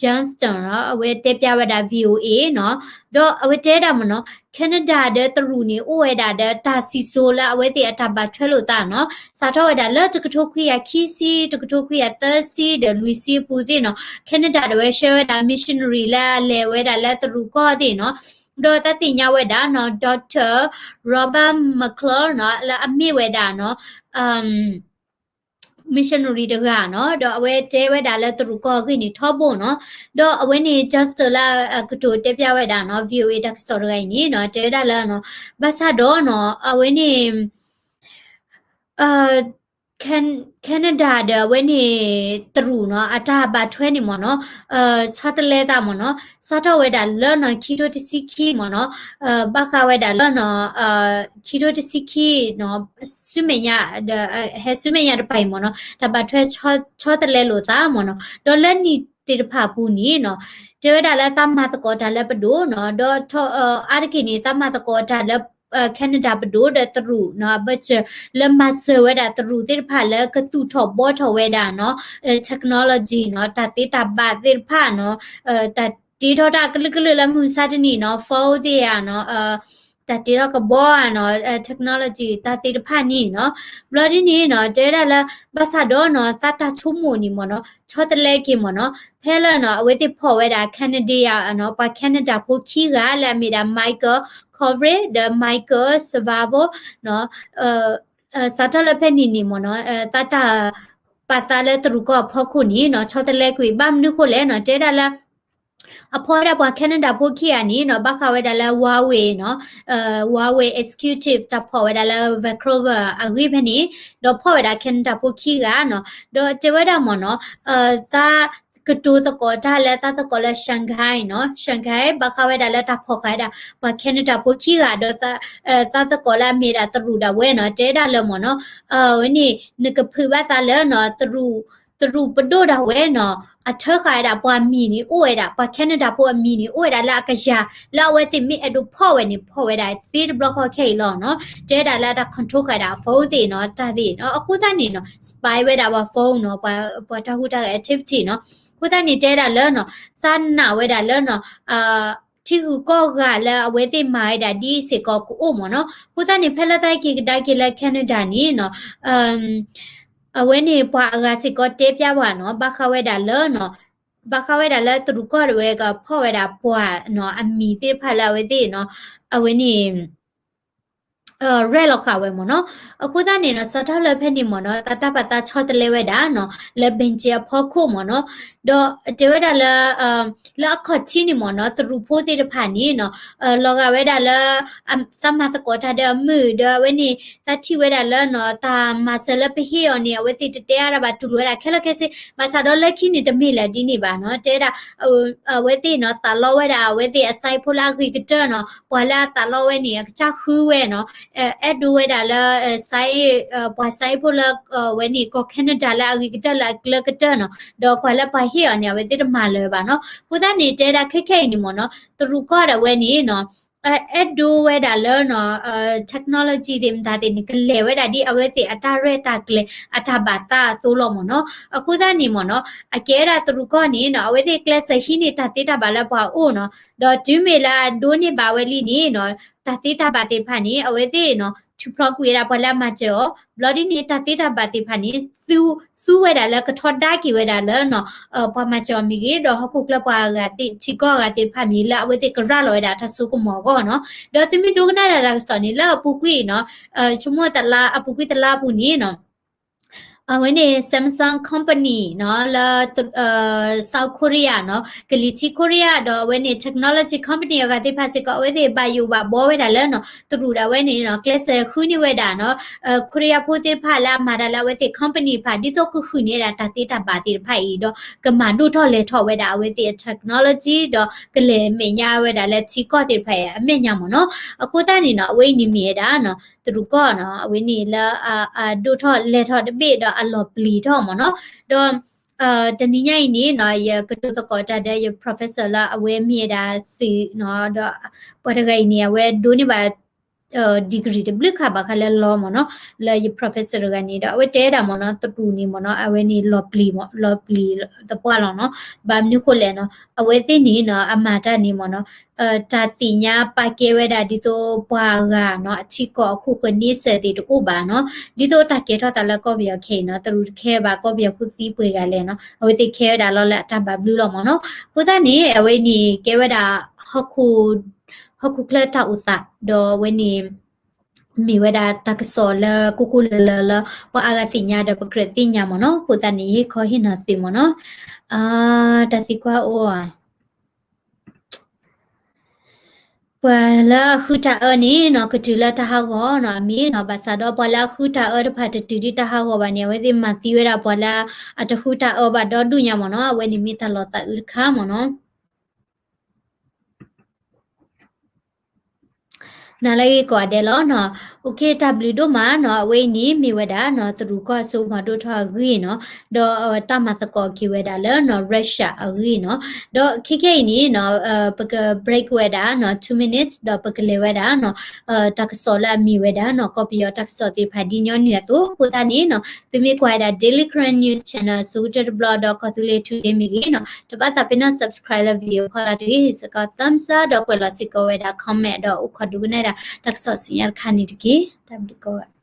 Johnston နီၤ အဝဲတဲပျၢ်ဝဲဒၣ် VOA နီၤ ဒီးအဝဲတဲဒၣ်မ့ၢ်နီၤ Canada ဒီးတရူးန့ၣ် အိၣ်ဝဲဒၣ်ဒီးတၢ်စံၣ်စိၤလၢအဝဲသ့ၣ်အတၢ်ဘၣ်ထွဲလိာ်သးနီၤ စးထီၣ်ဝဲဒၣ်လၢတကထိခွံကယၤခံဆံ တကထိခွံကယၤသၢဆံဒီးလွံၢ်ဆံအပူၤသ့ၣ်နီၤ Canada ဒီးဝဲဆှၢဝဲဒၣ် missionary လၢအလဲၤဝဲဒၣ်လၢတရူးကီၢ်သ့ၣ်နီၤ ဒီးသးသ့ၣ်ညါဝဲဒၣ်နီၤ Doctor Robert McCullough နီၤ လၢအမ့ၢ်ဝဲဒၣ်နီၤ missionary တဂၤနီၤ ဒီးအဝဲတဲဝဲဒၣ်လၢတရူးကီၢ်အဂ့ၢ်န့ၣ်ထီဘိနီၤ ဒီးအဝဲန့ၣ် Justin လၢအကတိၤတဲပျၢ်ဝဲဒၣ်နီၤ VOA တၢ်ကစီၣ်တဂၤအံၤန့ၣ်နီၤ တဲဝဲဒၣ်လၢနီၤ ဘၣ်ဆၣ်ဒီးနီၤ အဝဲန့ၣ် Can- Canada ဒီးအဝဲန့ၣ် တရူးနီၤ အတၢ်ဘၣ်ထွဲန့ၣ်မ့ၢ်နီၤ ဆီတလဲသးမ့ၢ်နီၤ စးထီၣ်ဝဲဒၣ်လၢနီၤ ခံထိတဆံခံမ့ၢ်နီၤ ဘၣ်ဃးဝဲဒၣ်လၢနီၤ ခံထိတဆံခံနီၤ ဆူမဲာ်ညါ ဒီးဟဲဆူမဲာ်ညါတဖၣ်အံၤမ့ၢ်နီၤ တၢ်ဘၣ်ထွဲဆီတလဲလိာ်သးမ့ၢ်နီၤ ဒီးလၢနံၣ်သ့ၣ်တဖၣ်အပူၤန့ၣ်နီၤ တဲဝဲဒၣ်လၢသးမၤသကိးတၢ်လၢပဒိၣ်နီၤ ဒီးအါတက့ၢ်န့ၣ် သးမၤသကိးတၢ်လၢ Canada ပဒိၣ်ဒီးတရူးနီၤ အဘၢၣ်စၢၤလၢမၤစၢၤဝဲဒၣ်တရူးသ့ၣ်တဖၣ်လၢကသူၣ်ထီၣ်ဘှီထီၣ်ဝဲဒၣ်နီၤ technology နီၤ တၢ်သ့တၢ်ဘၣ်သ့ၣ်တဖၣ်နီၤ တၢ်တ့ထီၣ်တၢ်ကလုာ်ကလုာ်လၢမုၢ်မဆါတနံၤနီၤ phone သ့ၣ်ဧါနီၤ တၢ်တ့ထီၣ်ကဘီဧါနီၤ technology တၢ်သ့ၣ်တဖၣ်န့ၣ်နီၤ ဘျီဒ်န့ၣ်နီၤ တဲဝဲဒၣ်လၢ ဘၣ်ဆၣ်ဒီးနီၤ သးတၢ်ဆိကမိၣ်န့ၣ်မ့ၢ်နီၤ ဆီတလဲက့ၤမ့ၢ်နီၤ ဖဲလၢနီၤ အဝဲသ့ၣ်ဖီၣ်ဝဲဒၣ် Canada နီၤ ပှၤ Canada ဖိခံဂၤလၢအမ့ၢ်ဒၣ် Michael Kovrig ဒီး Michael Savavo နီၤ စးထီၣ်လၢဖဲန့ၣ်န့ၣ်မ့ၢ်နီၤ သးတၢ်ပာ်သးလၢတရူးကီၢ်အဖီခိၣ်န့ၣ်နီၤ ဆီတလဲကွံာ် ဘၣ်မနုၤဃိလဲၣ်နီၤ တဲဝဲဒၣ်လၢ အဖီၣ်ဝဲဒၣ်ပှၤ Canada ဖိခံဂၤန့ၣ်နီၤ ဘၣ်ဃးဝဲဒၣ်လၢ Huawei နီၤ Huawei executive တၢ်ဖီၣ်ဝဲဒၣ်လၢ Vancouver အဂ့ၢ်ဖဲန့ၣ် ဒီးဖီၣ်ဝဲဒၣ် Canada ဖိခံဂၤနီၤ ဒီးတဲဝဲဒၣ်မ့ၢ်နီၤ သးကတိၤသကိးတၢ်လၢသးသကိးလၢ Shanghai နီၤ Shanghai ဘၣ်ဃးဝဲဒၣ်လၢတၢ်ဖီၣ်ဃာ်ဝဲဒၣ် ပှၤ Canada ဖိခံဂၤဒီး သးသကိးလၢအမ့ၢ်ဒၣ်တရူးဒၣ်ဝဲနီၤ တဲဒၣ်လၢမ့ၢ်နီၤ ဝဲန့ၣ် နကဖုးဘၣ်သးလၢနီၤ တရူး တရူးပဒိၣ်ဒၣ်ဝဲနီၤ အထၢဃာ်ဝဲဒၣ်ပှၤမံၤန့ၣ် အိၣ်ဝဲဒၣ် ပှၤ Canada ဖိအမံၤန့ၣ် အိၣ်ဝဲဒၣ်လၢအကယၤ လၢအဝဲသ့ၣ်မ့ၢ်အဲၣ်ဒိးဖီၣ်ဝဲန့ၣ် ဖီၣ်ဝဲဒၣ်သ့တဘျီဃီခဲအံၤလီၤနီၤ. တဲဒၣ်လၢအတၢ် control ဃာ်ဒၣ်အ phone သ့ၣ်နီၤ တၢ်သ့ၣ်နီၤ အဃိသတးန့ၣ်နီၤ spy ဝဲဒၣ်ပှၤ phone နီၤ ပှၤတၢ်ဟူးတၢ်ဂဲၤ activity နီၤ. အဃိသတးန့ၣ်တဲဒၣ်လၢနီၤ သးနာ်ဝဲဒၣ်လၢနီၤ ထံဂုၤကီၢ်ဂၤလၢအဝဲသ့ၣ်မၤဝဲဒၣ်ဒ်စ့ၢ်ကီးကအိၣ်မ့ၢ်နီၤ. အဃိသတးန့ၣ် ဖဲလၢတၢ်က့ၤကဒါက့ၤလၢ Canada န့ၣ်နီၤ အဝဲန့ၣ်ပှၤအဂၤစ့ၢ်ကီးတဲပျးဝဲနီၤ ဘၣ်ဃးဝဲဒၣ်လၢနီၤ ဘၣ်ဃးဝဲဒၣ်လၢတရူးကီၢ်ဒၣ်ဝဲကဖီၣ်ဝဲဒၣ်ပှၤနီၤ အမံၤသ့ၣ်တဖၣ်လၢအဝဲသ့ၣ်နီၤ အဝဲန့ၣ် ရဲၣ်လီၤဃာ်ဝဲမ့ၢ်နီၤ. အဃိသတးန့ၣ်နီၤ စးထီၣ်လၢဖဲန့ၣ်မ့ၢ်နီၤ တၢ်တၢ်ပာ်သးဆီတလဲဝဲဒၣ်နီၤ လၢ Beijing အဖီခိၣ်မ့ၢ်နီၤ. ဒီးတဲဝဲဒၣ်လၢ လၢအခီၣ်ထံးန့ၣ်မ့ၢ်နီၤ တရူးဖိသ့ၣ်တဖၣ်န့ၣ်နီၤ လီၤဂာ်ဝဲဒၣ်လၢ သးမၤသကိးတၢ်ဒီးအမုာ်ဒီးအဝဲန့ၣ် သးထံၣ်ဝဲဒၣ်လၢနီၤ တၢ်မၤစၢၤလၢပဟ့ၣ်အီၤန့ၣ် အဝဲသ့ၣ်တတဲအါဒၣ်ဘၣ် တူၢ်လိာ်ဝဲဒၣ်ခဲလၢာ်ခဲဆ့ ဘၣ်ဆၣ်ဒီးလၢခံန့ၣ်တမ့ၢ်လၢၤဒ်န့ၣ်ဘၣ်နီၤ တဲဒၣ် အဝဲသ့ၣ်နီၤ သးလီဝဲဒၣ် အဝဲသ့ၣ်အ site ဖိလၢအဂ့ၤကတၢၢ်နီၤ ပှၤလၢအသးလီဝဲန့ၣ် အကစၢ်ဃုဝဲနီၤ အဲၣ်ဒိးဝဲဒၣ်လၢ site ပှၤ site ဖိလၢ ဝဲန့ၣ် ကီၢ် Canada လၢအဂ့ၤကတၢၢ်လၢအကျၢၤကတၢၢ်နီၤ ဒီးပှၤလၢပှၤဟ့ၣ်အီၤန့ၣ် အဝဲသ့ၣ်တမၤလၢၤဘၣ်နီၤ. အဃိသတးန့ၣ် တဲဒၣ်ခဲခဲအံၤန့ၣ်မ့ၢ်နီၤ တရူးကီၢ်ဒၣ်ဝဲန့ၣ်နီၤ အဲၣ်ဒိးဝဲဒၣ်လၢနီၤ technology သ့ၣ်မတၤသ့ၣ်န့ၣ် ကလဲၤဝဲဒၣ်ဒ်အဝဲသ့ၣ်အတၢ်ရဲၣ်တၢ်ကျဲၤ အတၢ်ဘၣ်သးအသိးလီၤမ့ၢ်နီၤ. အဃိသတးန့ၣ်မ့ၢ်နီၤ အကဲဝဲဒၣ်တရူးကီၢ်န့ၣ်နီၤ အဝဲသ့ၣ်ကျဲးစၢးဟံးန့ၢ်တၢ်သ့တၢ်ဘၣ်လၢပှၤအိၣ်နီၤ ဒီးတုၤမ့ၢ်လၢအဒိးန့ၢ်ဘၣ်ဝဲလံန့ၣ်နီၤ တၢ်သ့တၢ်ဘၣ်သ့ၣ်တဖၣ်န့ၣ် အဝဲသ့ၣ်နီၤ ထုးဖျီကွံာ်ဝဲဒၣ်ပှၤလၢအမၤစၢၤအီၤ ဘျီဒ်န့ၣ် တၢ်သ့တၢ်ဘၣ်သ့ၣ်တဖၣ်န့ၣ် သူဝဲဒၣ်လၢကထီဒါက့ၤဝဲဒၣ်လၢနီၤ ပှၤမၤစၢၤအီၤမ့ၢ်ဂ့ၤ ဒီးဟီၣ်ခိၣ်ချၢပှၤအဂၤသ့ၣ် ထံကီၢ်အဂၤသ့ၣ်တဖၣ်မ့ၢ် လၢအဝဲသ့ၣ်ကရၤလီၤဝဲဒၣ်တၢ်စိကမီၤအဂီၢ်နီၤ. ဒီးသုမ့ၢ်ဒိကနၣ်ဒၣ်တၢ်ကစီၣ်န့ၣ် လၢအပူၤကွံာ်နီၤ ဆိကမိၣ်တလါ အပူၤကွံာ်တလါအပူၤန့ၣ်နီၤ အဝဲန့ၣ် Samsung company နီၤ လၢ South Korea နီၤ ကလံၤထံး Korea ဒီးအဝဲန့ၣ် technology company အဂၤသ့ၣ်တဖၣ်စ့ၢ်ကီး အဝဲသ့ၣ်ဘၣ်ယိၣ်ဘၣ်ဘှီဝဲဒၣ်လၢနီၤ တရူးဒၣ်ဝဲန့ၣ်နီၤ ကျဲးစၢးဃုန့ၢ်ဝဲဒၣ်နီၤ Korea ဖိသ့ၣ်တဖၣ်လၢအမၤတၢ်လၢအဝဲသ့ၣ် company တဖၣ် ဒ်သိးကဃုန့ၢ်ဝဲဒၣ်တၢ်သ့တၢ်ဘၣ်သ့ၣ်တဖၣ်အံၤ ဒီးကမၤဒိၣ်ထီၣ်လဲၤထီၣ်ဝဲဒၣ်အဝဲသ့ၣ်အ technology ဒီးကလဲၤမဲာ်ညါဝဲဒၣ်လၢထံကီၢ်သ့ၣ်တဖၣ်အံၤအမဲာ်ညါမ့ၢ်နီၤ. အဃိသတးန့ၣ်နီၤ အဝဲအံၤန့ၣ်မ့ၢ်ဝဲဒၣ်နီၤ တရူးကီၢ်နီၤ အဝဲန့ၣ်လၢအဒိၣ်ထီၣ်လဲၤထီၣ်တဘ့ၣ်ဒီးအလီၤပျံၤထီၣ်မ့ၢ်နီၤ. ဒီး တနံၤညါအံၤန့ၣ်နီၤ ယကတိၤသကိးတၢ်ဒီးယ professor လၢအဝဲမ့ၢ်ဝဲဒၣ်သုးနီၤ ဒီးပှၤတဂၤအံၤန့ၣ် အဝဲဒိးန့ၢ်ဘၣ် degree တဘျုးခါဘၣ်ဃးလၢ law မ့ၢ်နီၤ လၢယ professor တဂၤန့ၣ် ဒီးအဝဲတဲဒၣ်မ့ၢ်နီၤ တရူးန့ၣ်မ့ၢ်နီၤ အဝဲန့ၣ်လီၤပျံၤ လီၤပျံၤသပှၢ်လီၤနီၤ. ဘၣ်မနုၤဃိလဲၣ်နီၤ အဝဲသ့ၣ်န့ၣ်နီၤ အမၤတၢ်န့ၣ်မ့ၢ်နီၤ တၢ်သ့ၣ်ညါပာ်ကဲဝဲဒၣ်ဒ်သိးပှၤဂၤနီၤ အထံကီၢ်အခိၣ်ဃၢၤန့ဆၢၣ်သ့ၣ်တအိၣ်ဘၣ်နီၤ. ဒ်သိးတၢ်ကဲထီၣ်သးလၢကီၢ်ပယီၤခဲအံၤနီၤ တရူးတခဲဘၣ်ကီၢ်ပယီၤဖိသံပှဲၤဂၤလဲၣ်နီၤ အဝဲသ့ၣ်ခဲဝဲဒၣ်လီၤလၢအတၢ်ဘၣ်ဘျုးလီၤမ့ၢ်နီၤ. အဃိသတးန့ၣ် အဝဲန့ၣ်ကဲဝဲဒၣ် ဟီၣ်ခိၣ်ချၢတၢ်အိၣ်သး ဒီးအဝဲန့ၣ် မ့ၢ်ဝဲဒၣ်တၢ်ကစီၣ်လၢကိၢ်ကိၢ်လၢၤလၢၤလၢ ပှၤအါဂၤသ့ၣ်ညါဒီးပကြၢးသ့ၣ်ညါမ့ၢ်နီၤ. အဃိသတးန့ၣ် ယဟ့ၣ်ခီဟ့ၣ်နီၤသုးမ့ၢ်နီၤ. တၢ်သံကွၢ်အိၣ်ဧါ. ပှၤလၢအဃုတၢ်အၢန့ၣ်နီၤ ကတုၤလၢတၢ်ဟးဂီၤနီၤ အမ့ၢ်နီၤ. ဘၣ်ဆၣ်ဒီးပှၤလၢအဃုတၢ်အၢတဖၣ်တတုၤဒ်တၢ်ဟးဂီၤဘၣ်န့ၣ် အဝဲသ့ၣ်မၤသံဝဲဒၣ်ပှၤလၢအတဃုတၢ်အၢဘၣ်ဒီဒူၣ်ညါမ့ၢ်နီၤ. အဝဲန့ၣ်မ့ၢ်တၢ်လီၤသးအုးတခါမ့ၢ်နီၤ. နၤလၢဂ့ၤကိးဂၤဒဲးလီၤနီၤ. အိၣ်ခ့ တၢ်ဘျုးဒိၣ်မးနီၤ. အဝဲအံၤန့ၣ်မ့ၢ်ဝဲဒၣ်နီၤ တရူးကီၢ်အစိကမီၤဒိၣ်ထီၣ်အဂ့ၢ်နီၤ, ဒီးတၢ်မၤသကိးက့ၤဝဲဒၣ်လၢနီၤ Russia အဂ့ၢ်နီၤ. ဒီးခဲခဲအံၤန့ၣ်နီၤ ပက break ဝဲဒၣ်နီၤ two minutes ဒီးပကလဲၤဝဲဒၣ်နီၤ တၢ်ကစီၣ်လၢအမ့ၢ်ဝဲဒၣ်နီၤ ကီၢ်ပယီၤတၢ်ကစီၣ်သ့ၣ်တဖၣ်ဒ်ညီနုၢ်အသိး. အဃိသတးန့ၣ်နီၤ သုမ့ၢ်ကွၢ်ဝဲဒၣ် Daily Karen News Channel အဆိကတၢၢ်တဘျီဒီး ကီၢ်သူလ့ၤ Today မ့ၢ်ဂ့ၤနီၤ တဘၣ်သးပ့ၤနီၣ် subscribe လၢ video ဖီလာ်တဂ့ၤ, စ့ၢ်ကီး thumbs up ဒီးကွဲးလီၤစ့ၢ်ကီးဝဲဒၣ် comment ဒီးအိၣ်ခိးဒိကနၣ်ဒၣ်တၢ်ကစီၣ်ဆူညါတခါန့ၣ်တက့ၢ်. တၢ်ဘျုးကိးဂၤ.